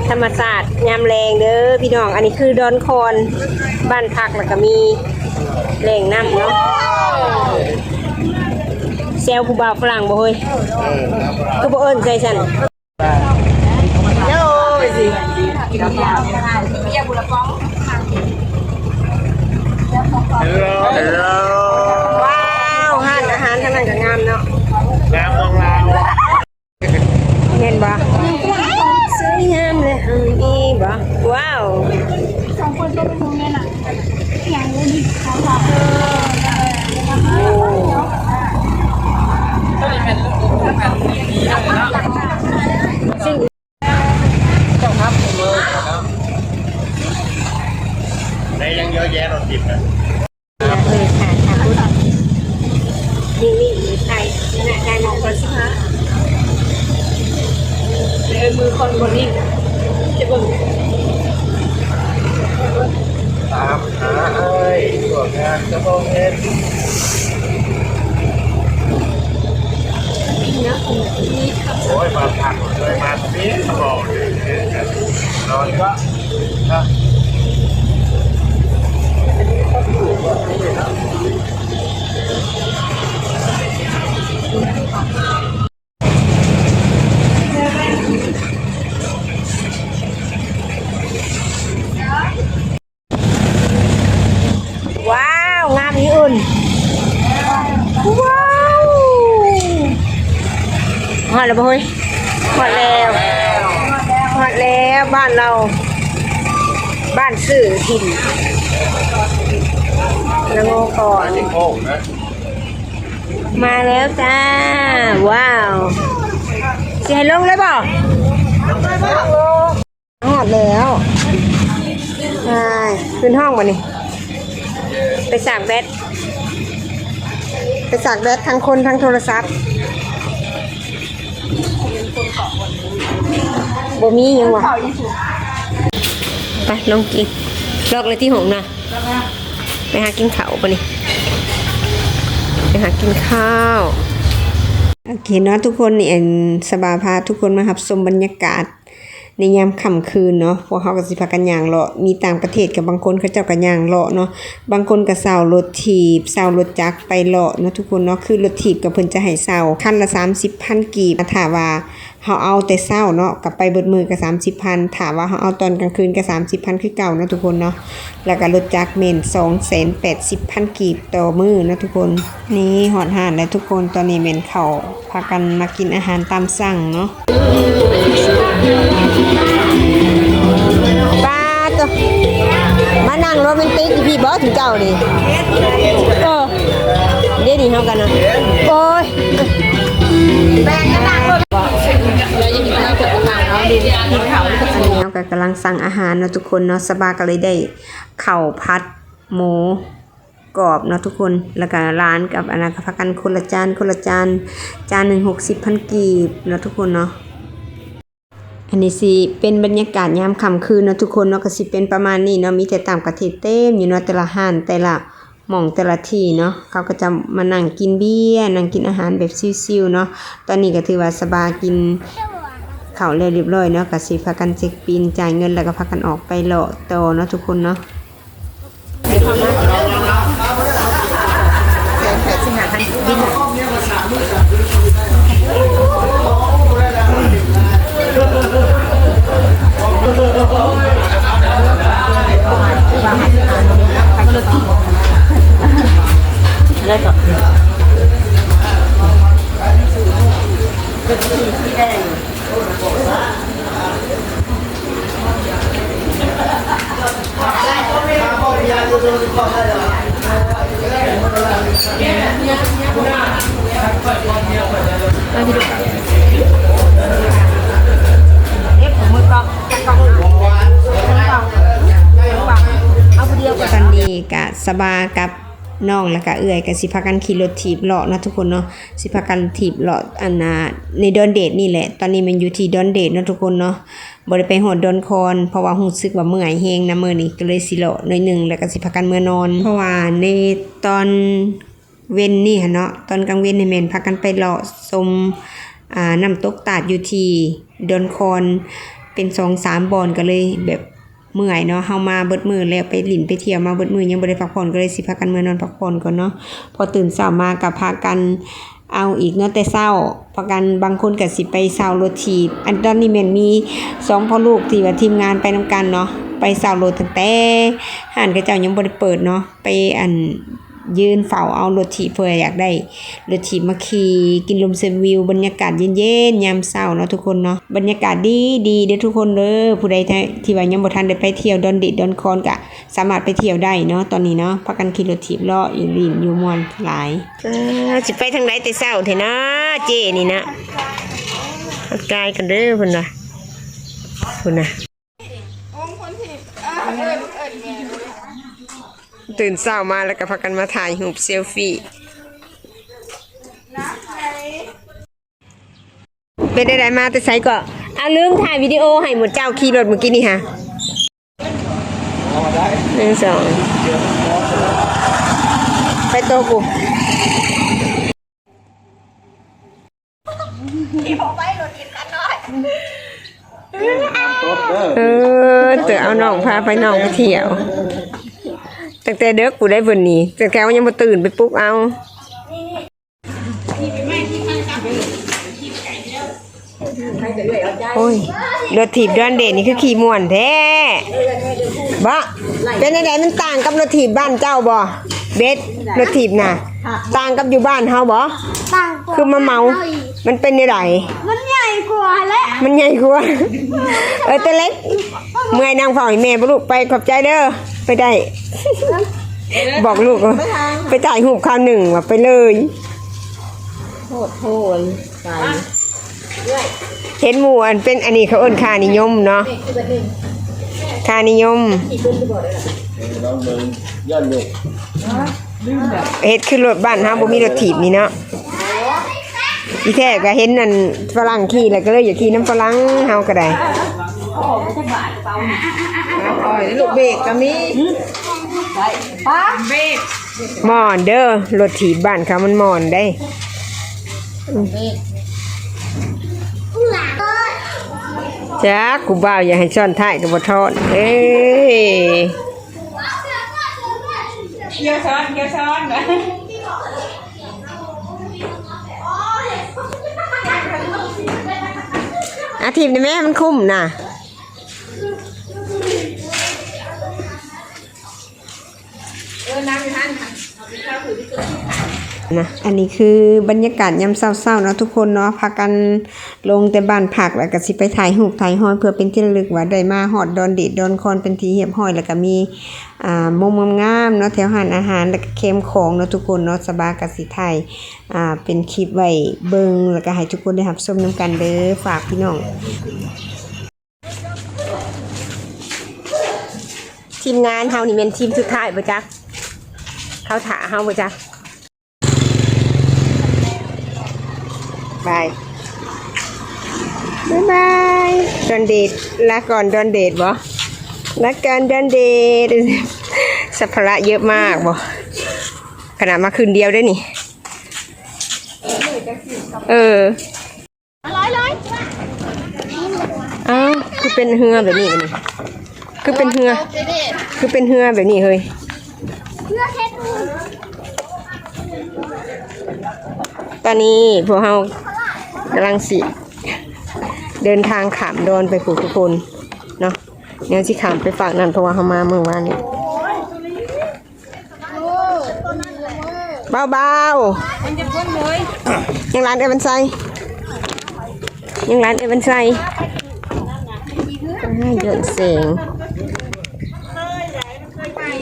ທຳມະຊາດຍາມແລງເດີພີ່ນ້ອງ. ອັນນີ້ຄືດອນຄອນ ບ້ານພັກ ແລ້ວກໍມີແຫຼ່ງນ້ຳເນາະ. ແຊວຜູ້ບ່າວຝຣັ່ງບໍ່ເຮີ້ຍ? ຄືບໍ່ເອີ້ນໃສ່ຊັ້ນ? ວ້າວ ຮ້ານອາຫານທາງນັ້ນກໍງາມເນາະ. ງາມຂອງລາວ ແມ່ນບໍ່? ສວຍງາມແລະຮັ່ງມີບໍ່? ວ້າວ ສອງຄົນກໍໄປເບິ່ງແມ່ນະ. ເຈົ້າຄັບ ໄດ້ຍັງເຍອະແຍະລົດຕິດນະ. ເອີ ຂາດ ຂາດ ນີ້ ນີ້ ໄດ້ ໄດ້ມອງກ່ອນສິບຫ້າ ເອີ ມືຄອນບໍ່ນີ້ ຈະເບິ່ງ ຕາມຫາອ້າຍ ພວກງານກະບໍ່ເຫັນ. ໂອ້ຍ ມາພັກເລີຍ ມາຕິດ ນອນກໍ ວ້າວ ງາມອີ່ອຸ່ນ ວ້າວ ຮອດແລ້ວບໍ່ເຮີ້ຍ? ຮອດແລ້ວ ຮອດແລ້ວ ບ້ານລາວ ບ້ານຊື່ຖິ່ນ ລະໂງກ່ອນ ມາແລ້ວຈ້າ. ວ້າວ ຊິໃຫ້ລົງເລີຍບໍ່? ຮອດແລ້ວ ໄປ ຂຶ້ນຫ້ອງບາດນີ້ ໄປສາກແບັດ ໄປສາກແບັດ ທັງຄົນທັງໂທລະສັບ ບໍ່ມີຫຍັງຫວາ? ໄປລົງກິນ ລັອກເລີຍຕິຫ້ອງນະ. ໄປຫາກິນເຂົ້າບາດນີ້ ໄປຫາກິນເຂົ້າ. ໂອເຄເນາະທຸກຄົນ ນີ້ອັນ ສະບາພາທຸກຄົນມາຮັບຊົມບັນຍາກາດໃນຍາມຄ່ຳຄືນເນາະ. ພວກເຮົາກໍຊິພາກັນຍ່າງເລາະ ມີຕ່າງປະເທດກໍບາງຄົນເຂົາເຈົ້າກໍຍ່າງເລາະເນາະ ບາງຄົນກໍເຊົ່າລົດຖີບ ເຊົ່າລົດຈັກໄປເລາະເນາະທຸກຄົນເນາະ. ຄືລົດຖີບກໍເພິ່ນຈະໃຫ້ເຊົ່າຄັນລະສາມສິບພັນກີບ ຖ້າວ່າ ເຮົາເອົາແຕ່ເຊົ້າເນາະ ກໍໄປເບິດມື້ກໍສາມສິບພັນ ຖ້າວ່າເຮົາເອົາຕອນກາງຄືນກໍສາມສິບພັນຄືເກົ່າເນາະທຸກຄົນເນາະ. ແລ້ວກໍລົດຈັກແມ່ນສອງແສນແປດສິບພັນກີບຕໍ່ມື້ເນາະທຸກຄົນ. ນີ້ຮອດຮ້ານແລ້ວທຸກຄົນ ຕອນນີ້ແມ່ນເຂົາພາກັນມາກິນອາຫານຕາມສັ່ງເນາະ. ປາໂຕ ມານັ່ງໂຣແມນຕິກຢູ່ພີ້ບໍ ຊຸມເຈົ້ານີ້? ເອີ ດຽວນີ້ເຮົາກັນນະ ໂອ້ຍ ແບ່ງກັນນັ່ງໂລດ. ອັນນີ້ເຮົາກໍກຳລັງສັ່ງອາຫານເນາະທຸກຄົນເນາະ ສະບາກໍເລີຍໄດ້ເຂົ້າຜັດໝູກອບເນາະທຸກຄົນ ແລ້ວກໍຫຼານກັບອັນນັ້ນກໍພາກັນຄົນລະຈານ ຄົນລະຈານ ຈານໜຶ່ງຫົກສິບພັນກີບເນາະທຸກຄົນເນາະ. ອັນນີ້ຊິເປັນບັນຍາກາດຍາມຄ່ຳຄືນເນາະທຸກຄົນເນາະ ກໍຊິເປັນປະມານນີ້ເນາະ ມີແຕ່ຕ່າງປະເທດເຕັມຢູ່ເນາະ ແຕ່ລະຮ້ານ ແຕ່ລະໝ່ອງ ແຕ່ລະທີ່ເນາະ ເຂົາກໍຈະມານັ່ງກິນເບຍ ນັ່ງກິນອາຫານແບບຊິວໆເນາະ. ຕອນນີ້ກໍຖືວ່າສະບາກິນເຂົ້າແລ້ວຮຽບຮ້ອຍເນາະ ກໍຊິພາກັນເຊັກບິນ ຈ່າຍເງິນ ແລ້ວກໍພາກັນອອກໄປເລາະຕໍ່ເນາະທຸກຄົນເນາະ. ຕອນນີ້ກະສະບາກັບ ນ້ອງແລ້ວກະເອື້ອຍກໍຊິພາກັນຂີ່ລົດຖີບເລາະເນາະທຸກຄົນເນາະ ຊິພາກັນຖີບເລາະອັນນ່າ ໃນດອນເດດນີ້ແຫຼະ ຕອນນີ້ແມ່ນຢູ່ທີ່ດອນເດດເນາະທຸກຄົນເນາະ ບໍ່ໄດ້ໄປຮອດດອນຄອນ ເພາະວ່າຮູ້ສຶກວ່າເມື່ອຍແຮງນະມື້ນີ້ ກໍເລີຍຊິເລາະໜ້ອຍໜຶ່ງ ແລ້ວກໍຊິພາກັນເມືອນອນ ເພາະວ່າໃນຕອນເວັນນີ້ຫັ້ນເນາະ ຕອນກາງເວັນນີ້ແມ່ນພາກັນໄປເລາະຊົມ ອ່າ ນ້ຳຕົກຕາດຢູ່ທີ່ດອນຄອນ ເປັນສອງສາມບ່ອນ ກໍເລີຍແບບເມື່ອຍເນາະ. ເຮົາມາເບິດມື້ແລ້ວ ໄປຫຼິ້ນໄປທ່ຽວມາເບິດມື້ ຍັງບໍ່ໄດ້ພັກຜ່ອນ ກໍເລີຍຊິພາກັນເມືອນອນພັກຜ່ອນກ່ອນເນາະ. ພໍຕື່ນເຊົ້າມາກໍພາກັນເອົາອີກເນາະ ແຕ່ເຊົ້າ ພາກັນ ບາງຄົນກໍຊິໄປເຊົ່າລົດຖີບ. ອັນຕອນນີ້ແມ່ນມີສອງພໍ່ລູກທີ່ວ່າທີມງານໄປນຳກັນເນາະ ໄປເຊົ່າລົດຕັ້ງແຕ່ຮ້ານເຂົາເຈົ້າຍັງບໍ່ໄດ້ເປີດເນາະ ໄປ ອັນ ຢືນເຝົ້າເອົາລົດຖີບ ເພື່ອຢາກໄດ້ລົດຖີບມາຂີ່ ກິນລົມຊົມວິວ ບັນຍາກາດເຢັນໆ ຍາມເຊົ້າເນາະທຸກຄົນເນາະ. ບັນຍາກາດດີໆ ເດີທຸກຄົນເດີ. ຜູ້ໃດທີ່ວ່າຍັງບໍ່ທັນໄດ້ໄປທ່ຽວດອນເດດດອນຄອນ ກະສາມາດໄປທ່ຽວໄດ້ເນາະ ຕອນນີ້ເນາະ. ພາກັນຂີ່ລົດຖີບເລາະຢູ່ ຫຼິ້ນຢູ່ ມ່ວນຫຼາຍ. ເອີ ຊິໄປທາງໃດແຕ່ເຊົ້າແທ້ນະ ເຈ້ນີ້ນະ. ທັກທາຍກັນເດີ ເພິ່ນວ່າ ພຸ້ນນະ. ຕື່ນເຊົ້າມາແລ້ວກໍພາກັນມາຖ່າຍຮູບເຊລຟີ. ເປັນໃດໆ ມາແຕ່ໃສເກາະ? ອ້າວ ລືມຖ່າຍວິດີໂອໃຫ້ໝູ່ເຈົ້າຂີ່ລົດມື້ກີ້ນີ້ຫາ. ໜຶ່ງ ສອງ ໄປໂຕະກູ. ເອີ ເຕີເອົານ້ອງ ພາໄປ ນ້ອງໄປທ່ຽວ ຕັ້ງແຕ່ເດິກພຸ້ນໃດ໋ເພິ່ນນີ້ ຕັ້ງແຕ່ເຮົາຍັງບໍ່ຕື່ນໄປປຸກເອົາ. ໂອ້ຍ ລົດຖີບດອນເດດນີ້ຄືຂີ່ມ່ວນແທ້ບໍ? ເປັນຈັ່ງໃດ ມັນຕ່າງກັບລົດຖີບບ້ານເຈົ້າບໍ? ເບັດ ລົດຖີບນະ ຕ່າງກັບຢູ່ບ້ານເຮົາບໍ? ຕ່າງກວ່າ ຄືມາເມົາ ມັນເປັນແນວໃດ? ມັນໃຫຍ່ກວ່າແຫຼະ ມັນໃຫຍ່ກວ່າ. ເອີ ໂຕເລັກ ເມື່ອຍນັ່ງເຝົ້າໃຫ້ແມ່ບໍ່ລູກ? ໄປ ຂອບໃຈເດີ. ໄປໄດ້ ບອກລູກວ່າ ໄປຖ່າຍ ໄປຖ່າຍຮູບຄາວໜຶ່ງວ່າ ໄປເລີຍ. ໂພດໂພ ໄປ ເຫັນໝູ່ອັນເປັນ ອັນນີ້ເຂົາເອີ້ນຄ່ານິຍົມເນາະ ຄ່ານິຍົມ. ເອີ ລອງເບິ່ງ ຍ້ອນຍຸກ ເຮັດຄືລົດບ້ານເຮົາບໍ່ມີລົດຖີບນີ້ເນາະ. ທີ່ແທ້ກໍເຫັນອັນຝຣັ່ງຂີ່ ແລ້ວກໍເລີຍຢາກຂີ່ນຳຝຣັ່ງ ເຮົາກໍໄດ້. ອໍ ລູກເບກກໍມີ ໄດ້ ປ້າ ເບກ ມ່ອນເດີ ລົດຖີບບ້ານເຂົາມັນມ່ອນເດ້. ຈັກ ຜູ້ບ່າວຢາກໃຫ້ຊ້ອນທ້າຍກໍບໍ່ຊ້ອນເດ້. ກ່ຽວຊ້ອນ ກ່ຽວຊ້ອນ. ອາ ຖີບນີ້ແມ່ ມັນຄຸ້ມນະ. ເອີ ນັ່ງຢູ່ຫັ້ນ ເອົາໄປເຂົ້າຖືກທີ່ສຸດ. ນະ ອັນນີ້ຄືບັນຍາກາດຍາມເຊົ້າໆ ເນາະທຸກຄົນເນາະ ພາກັນລົງແຕ່ບ້ານພັກ ແລ້ວກໍຊິໄປຖ່າຍຮູບຖ່າຍຮອຍ ເພື່ອເປັນທີ່ລະລຶກວ່າໄດ້ມາຮອດດອນເດດດອນຄອນເປັນທີ່ຮຽບຮ້ອຍ. ແລ້ວກໍມີ ອ່າ ມຸມງາມໆ ເນາະ ແຖວຮ້ານອາຫານ ແລ້ວກໍແຄມຂອງເນາະທຸກຄົນເນາະ. ສະບາກໍຊິຖ່າຍ ອ່າ ເປັນຄລິບໄວ້ເບິ່ງ ແລ້ວກໍໃຫ້ທຸກຄົນໄດ້ຮັບຊົມນຳກັນເດີ ຝາກພີ່ນ້ອງ. ທີມງານເຮົານີ້ແມ່ນທີມສຸດທ້າຍບໍ່ຈັກ ເຂົາຖ້າເຮົາບໍ່ຈັກ. ບາຍ ບາຍບາຍ ດອນເດດ ລາກ່ອນດອນເດດບໍ? ລາກ່ອນດອນເດດ. ສຳພາລະເຍອະມາກບໍ? ຂະໜາດມາຄືນດຽວເດ້ນີ້. ເອີ. ເອົ້າ ຄືເປັນເຮືອແບບນີ້ບັດນີ້ ຄືເປັນເຮືອ ຄືເປັນເຮືອແບບນີ້ເຮີ້ຍ. ຕອນນີ້ພວກເຮົາກຳລັງຊິເດີນທາງຂ້າມດອນໄປພຸ້ນທຸກຄົນເນາະ. ແນວຊິຂ້າມໄປຟາກນັ້ນ ເພາະວ່າເຮົາມາມື້ວານນີ້. ເບົາໆ ມັນຈະຄົນເລີຍ ຍັງຫຼານເອີວັນໄຊ ຍັງຫຼານເອີວັນໄຊ. ອ່າ ຍ້ອນແສງ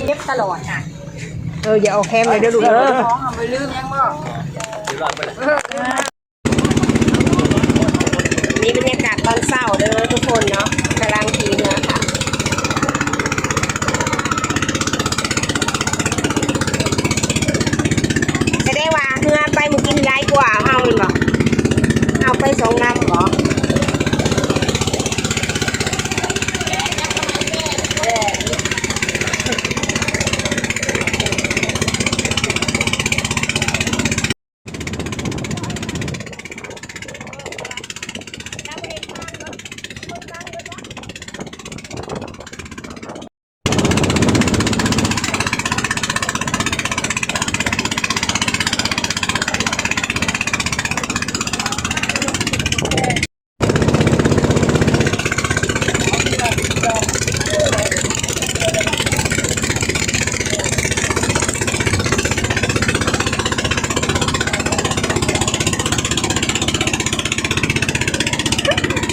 ເກັບຕະຫຼອດນະ. ເອີ ຢ່າເອົາແຄມເລີຍເດີລູກເດີ ຂອງເອົາໄປລືມຍັງບໍ່? ນີ້ບັນຍາກາດຕອນເຊົ້າເດີທຸກຄົນເນາະ ກຳລັງຂີ່ເຮືອຂ້າມ. ສະແດງວ່າເຮືອໄປມື້ກີ້ນີ້ຫຼາຍກວ່າເຮົາແມ່ນບໍ່? ເຮົາໄປສອງລຳບໍ?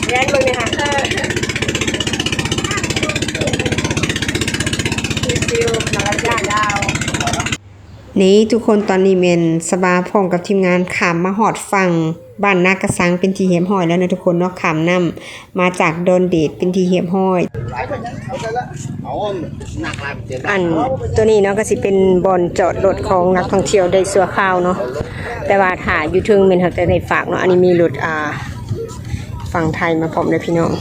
ແລ່ນເບິ່ງແດ່ຫາ ຊິວໆ ນາກາດາວ. ນີ້ທຸກຄົນ ຕອນນີ້ແມ່ນສະບາພ້ອມກັບທີມງານຂ້າມມາຮອດຝັ່ງບ້ານນາກະສັງເປັນທີ່ຮຽບຮ້ອຍແລ້ວເນາະທຸກຄົນເນາະ, ຂ້າມນ້ຳມາຈາກດອນເດດເປັນທີ່ຮຽບຮ້ອຍ. ອັນ ໂຕນີ້ເນາະ ກໍຊິເປັນບ່ອນຈອດລົດຂອງນັກທ່ອງທ່ຽວໄດ້ຊົ່ວຄາວເນາະ, ແຕ່ວ່າຖ້າຢູ່ເທິງແມ່ນເຮົາຈະໄດ້ຝາກເນາະ. ອັນນີ້ມີລົດ ອ່າ ຝັ່ງໄທມາພ້ອມເດີພີ່ນ້ອງ.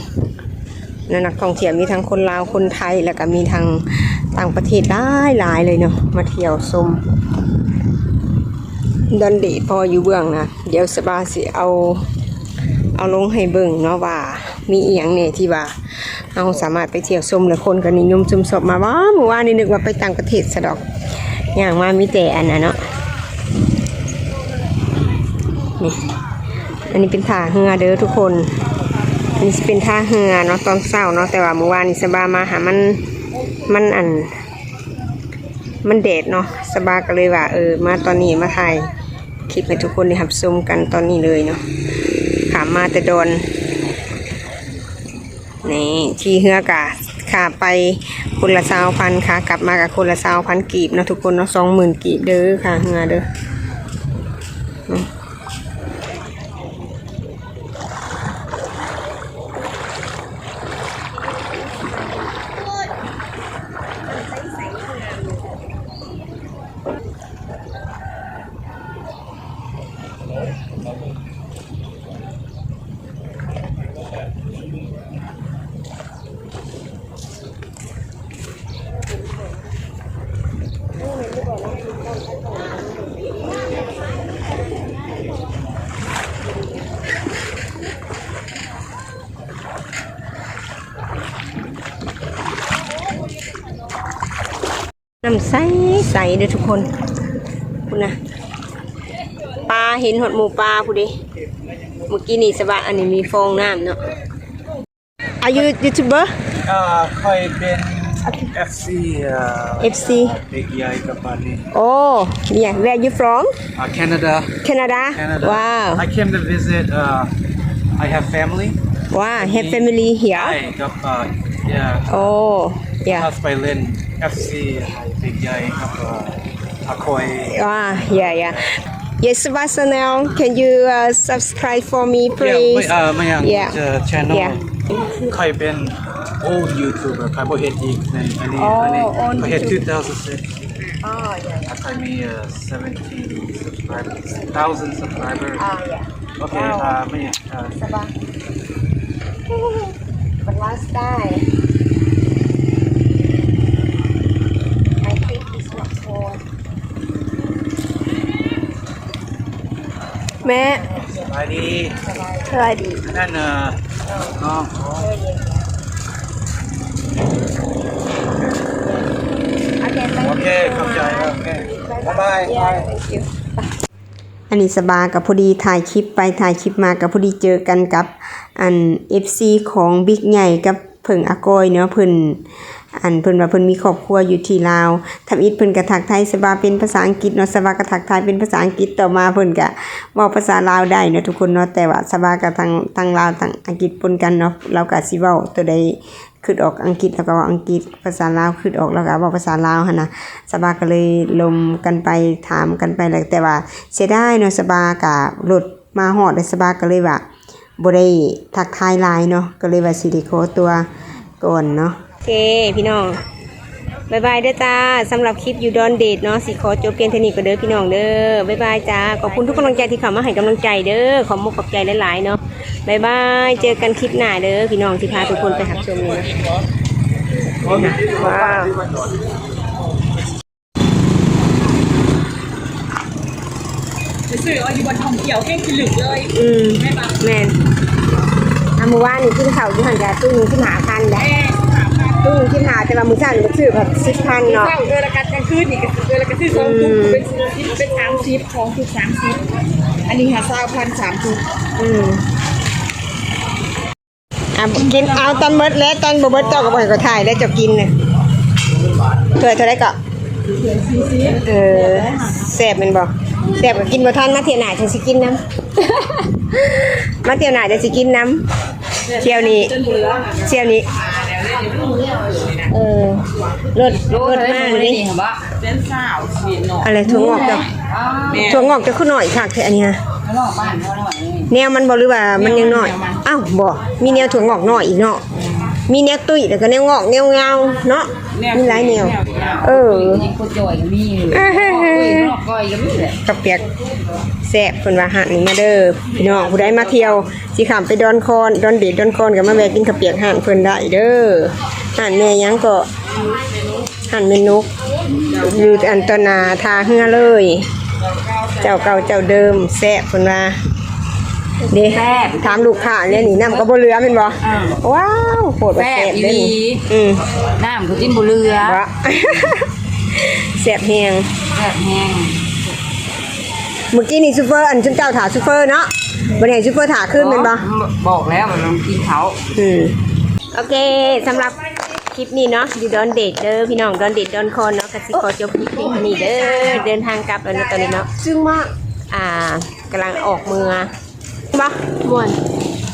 ແລ້ວນັກທ່ອງທ່ຽວມີທັງຄົນລາວ ຄົນໄທ ແລ້ວກໍມີທັງຕ່າງປະເທດຫຼາຍໆເລີຍເນາະ ມາທ່ຽວຊົມດອນເດດ. ພໍຢູ່ເບື້ອງນະ ດຽວສະບາຊິເອົາ ເອົາລົງໃຫ້ເບິ່ງເນາະວ່າມີອີ່ຫຍັງແດ່ທີ່ວ່າເຮົາສາມາດໄປທ່ຽວຊົມ ແລະ ຄົນກໍນິຍົມຊົມຊອບມາ. ວ້າ ມື້ວານນີ້ນຶກວ່າໄປຕ່າງປະເທດຊະດອກ ຍ່າງມາມີແຕ່ອັນນັ້ນເນາະ ນີ້. ອັນນີ້ເປັນທ່າເຮືອເດີທຸກຄົນ, ອັນນີ້ຊິເປັນທ່າເຮືອເນາະ ຕອນເຊົ້າເນາະ, ແຕ່ວ່າມື້ວານນີ້ສະບາມາຫາ ມັນ ມັນອັນ ມັນແດດເນາະ, ສະບາກໍເລີຍວ່າ ເອີ ມາຕອນນີ້ ມາຖ່າຍຄລິບໃຫ້ທຸກຄົນໄດ້ຮັບຊົມກັນຕອນນີ້ເລີຍເນາະ. ຂ້າມມາແຕ່ດອນ ນີ້ ຂີ່ເຮືອກະຄ່າໄປຄົນລະຊາວພັນ, ຂາກັບມາກະຄົນລະຊາວພັນກີບເນາະທຸກຄົນເນາະ, ສອງໝື່ນກີບເດີ ຄ່າເຮືອເດີ. ນ້ຳໃສໆເດີທຸກຄົນ ພຸ້ນນະ ປາ ເຫັນຮອດໝູ່ປາພຸ້ນເດ. ມື້ກີ້ນີ້ສະບາ ອັນນີ້ມີຟອງນ້ຳເນາະ. Are you YouTuber? ເອີ ຂ້ອຍເປັນ ເອັຟຊີ ເອັຟຊີ ເດັກໃຫຍ່ກັບປານີ. Oh, yeah. Where you from? ເອີ Canada. Canada? Canada. Wow. I came to visit, uh, I have family. Wow, have family here? ອ້າຍກັບ ເອີ yeah. Oh, yeah. ເຮົາໄປຫຼິ້ນ ເອັຟຊີ ເດັກໃຫຍ່ກັບ ເອີ ອາກອຍ. Ah, yeah, yeah. Yes, Saba Channel, can you, uh, subscribe for me, please? Yeah, ມາຍັງ channel. ຂ້ອຍເປັນ old YouTuber, ຂ້ອຍບໍ່ເຮັດອີກໃນອັນນີ້. ອັນນີ້ຂ້ອຍເຮັດ two thousand six. Oh, yeah. ຂ້ອຍມີ uh, seventeen subscribers, thousand subscribers. Ah, yeah. Okay, uh, ມາຍັງ Saba. But last time, I think it's not for ແມ່ ສະບາຍດີ ສະບາຍດີ ອັນນັ້ນ ເອີ ນ້ອງ ໂອເຄ ຂອບໃຈ ໂອເຄ ບາຍບາຍ ບາຍ. ອັນນີ້ສະບາກໍພໍດີຖ່າຍຄລິບໄປຖ່າຍຄລິບມາ ກໍພໍດີເຈີກັນກັບ ອັນ ເອັຟຊີ ຂອງບິກໃຫຍ່ກັບເຜິ້ງອາກອຍເນາະ. ເພິ່ນ ອັນ ເພິ່ນວ່າເພິ່ນມີຄອບຄົວຢູ່ທີ່ລາວ. ທຳອິດເພິ່ນກໍທັກທາຍສະບາເປັນພາສາອັງກິດເນາະ, ສະບາກໍທັກທາຍເປັນພາສາອັງກິດ. ຕໍ່ມາເພິ່ນກໍເວົ້າພາສາລາວໄດ້ເນາະທຸກຄົນເນາະ, ແຕ່ວ່າສະບາກໍທັງ ທັງລາວທັງອັງກິດປົນກັນເນາະ. ລາວກໍຊິເວົ້າຕົວໃດ ຄິດອອກອັງກິດ ລາວກໍເວົ້າອັງກິດ, ພາສາລາວຄິດອອກ ລາວກໍເວົ້າພາສາລາວຫັ້ນນະ. ສະບາກໍເລີຍລົມກັນໄປ ຖາມກັນໄປແຫຼະ, ແຕ່ວ່າເສຍດາຍເນາະ ສະບາກໍລົດມາຮອດແລ້ວ, ສະບາກໍເລີຍວ່າບໍ່ໄດ້ທັກທາຍຫຼາຍເນາະ, ກໍເລີຍວ່າຊິໄດ້ຂໍຕົວກ່ອນເນາະ. ໂອເຄພີ່ນ້ອງ ບາຍບາຍເດີຈ້າ. ສຳລັບຄລິບຢູ່ດອນເດດເນາະ ຊິຂໍຈົບພຽງເທົ່ານີ້ກ່ອນເດີພີ່ນ້ອງເດີ. ບາຍບາຍຈ້າ. ຂອບຄຸນທຸກກຳລັງໃຈທີ່ເຂົ້າມາໃຫ້ກຳລັງໃຈເດີ. ຂອບມຸກຂອບໃຈຫຼາຍໆເນາະ. ບາຍບາຍ. ເຈີກັນຄລິບໜ້າເດີພີ່ນ້ອງ ທີ່ພາທຸກຄົນໄປຮັບຊົມນີ້ເນາະ. ວ້າວ ໄປຊື້ເອົາຢູ່ບ່ອນທ່ອງທ່ຽວແຮງຂີ້ລຶກເລີຍ. ອືມ ແມ່ນບໍ່? ແມ່ນ. ອ່າ ມື້ວານນີ້ກິນເຂົ້າຢູ່ຫັ້ນກະຕຸງໜຶ່ງສິບຫ້າພັນແຫຼະ. ຕຸງໜຶ່ງສິບຫ້າ ແຕ່ວ່າມື້ເຊົ້ານີ້ໄປຊື້ແບບສິບພັນເນາະ. ເຊົ້າເທື່ອລະກັນ ກາງຄືນນີ້ກໍເທື່ອລະກະຊື້ສອງຕຸງ ອືມ ເປັນ ເປັນສາມສິບ ສອງຕຸງສາມສິບ. ອັນນີ້ຫາຊາວພັນ ສາມຕຸງ. ອືມ. ອ່ະ ກິນເອົາຕອນໝົດແຫຼະ ຕອນບໍ່ໝົດເຈົ້າກໍບໍ່ໃຫ້ຂ້ອຍຖ່າຍແລ້ວ ເຈົ້າກິນນະ. ຖ້ວຍເທົ່າໃດເກາະ? ເອີ ແຊບແມ່ນບໍ່? ແຊບກໍກິນບໍ່ທັນ ມາເທື່ອໜ້າຈັ່ງຊິກິນນຳ. ມາເທື່ອໜ້າຈັ່ງຊິກິນນຳ. ທ່ຽວນີ້ ທ່ຽວນີ້ ເອີ ລົດ ລົດມານີ້ ເປັນສາວ ອັນໃດ ຖົ່ວງອກເຈົ້າ ຖົ່ວງອກເຈົ້າຄືນ້ອຍຄັກແທ້ອັນນີ້ຮະ ແນວມັນບໍ່ ຫຼືວ່າມັນຍັງນ້ອຍ? ອ້າວ ບໍ່ ມີແນວຖົ່ວງອກນ້ອຍອີກເນາະ ມີແນວຕຸ້ຍ ແລ້ວກໍແນວງອກແນວງາວເນາະ ມີຫຼາຍແນວ ເອີ ກະປຽກແຊບ ເພິ່ນວ່າຮ້ານນີ້ ມາເດີພີ່ນ້ອງ ຜູ້ໃດມາທ່ຽວ ຊິຂ້າມໄປດອນຄອນ ດອນເດດ ດອນຄອນ ກໍມາແວ່ກິນເຂົ້າປຽກຮ້ານເພິ່ນໄດ້ເດີ ຮ້ານແມ່ຫຍັງເກາະ ຮ້ານແມ່ນົກ ຢູ່ອັນຕໍ່ໜ້າທ່າເຮືອເລີຍ ເຈົ້າເກົ່າເຈົ້າເດີມ ແຊບເພິ່ນວ່າເດ້ ແຊບ ຖາມລູກຄ້າແລ້ວນີ້ ນ້ຳກໍບໍ່ເຫຼືອແມ່ນບໍ່? ເອີ ວ້າວ ໂຄດວ່າແຊບເດ້ນີ້ ແຊບອີ່ຫຼີ ອືມ ນ້ຳກໍກິນບໍ່ເຫຼືອ ບໍ່ ແຊບແຮງ ແຊບແຮງ ມື້ກີ້ນີ້ຊູເຟີ ອັນ ຊຸມເຈົ້າຖ້າຊູເຟີເນາະ ບໍ່ໄດ້ໃຫ້ຊູເຟີຖ້າຄືນແມ່ນບໍ່? ບອກແລ້ວວ່າຕ້ອງກິນເຂົ້າ ອືມ ໂອເຄ ສຳລັບຄລິບນີ້ເນາະ ຢູ່ດອນເດດເດີພີ່ນ້ອງ ດອນເດດດອນຄອນເນາະ ກໍຊິຂໍຈົບຄລິບພຽງເທົ່ານີ້ເດີ ເດີນທາງກັບແລ້ວເນາະ ຕອນນີ້ເນາະ ຊຶ້ງມາກ ອ່າ ກຳລັງອອກເມືອ ບໍ່ ມ່ວນ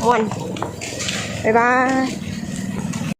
ມ່ວນ ບາຍບາຍ.